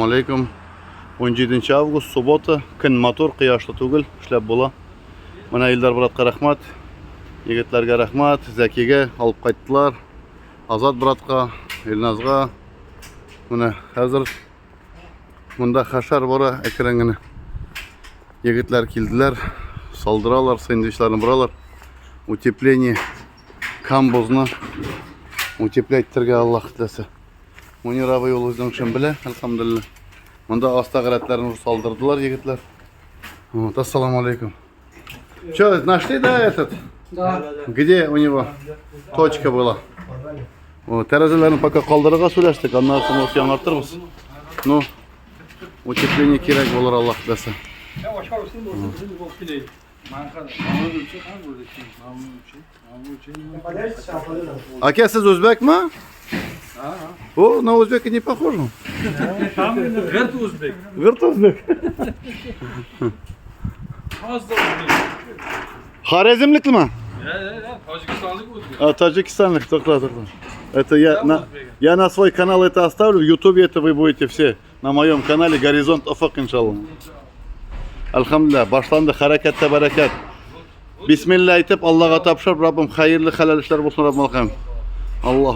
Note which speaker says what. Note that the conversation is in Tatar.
Speaker 1: Ассаламу алейкум. 17 август, суббота. Көн матур, кояшлы түгел, эшләп була. Менә Илдар братка рәхмәт. Егетләргә рәхмәт, Зәкигә алып кайттылар. Азат братка, Илназга. Менә хәзер монда хәшәр бара әкрен генә. Егетләр килделәр, салдыралар, сэндвичларны боралар. Утепление камбузны утеплять итәргә Аллаһ теләсә. Мунир абый ул үзенең эшен белә, әлхәмдүлилләһ. Монда астагы рәтләрен уже салдырдылар егетләр. Вот, ассаламу алейкум. Че, нашли, да, этот?
Speaker 2: Да.
Speaker 1: Где у него точка была? Вот, тәрәзәләрне пока калдырырга сөйләштек, аннан соң ул яңартырбыз. Ну, утепление кирәк булыр Аллаһ теләсә. Aka, siz o'zbekmi? O, на узбека не похож он.
Speaker 3: G'irt o'zbek.
Speaker 1: G'irt o'zbek.
Speaker 3: Toza o'zbek.
Speaker 1: Хорезмlikmi?
Speaker 3: Ya, ya, ya, Tojikistonlik o'zbek.
Speaker 1: А, таджикистанлык, to'xta, to'xta. Это я на свой канал это оставлю, в Ютубе это вы будете все на моем канале Горизонт Ufuk, иншаллах. Alhamdulillah, boshlandi harakatda barakat. Bismillah aytib, Allohga topshirib, Robbim xayrli halol ishlar bo'lsin, Robbim. Alloh.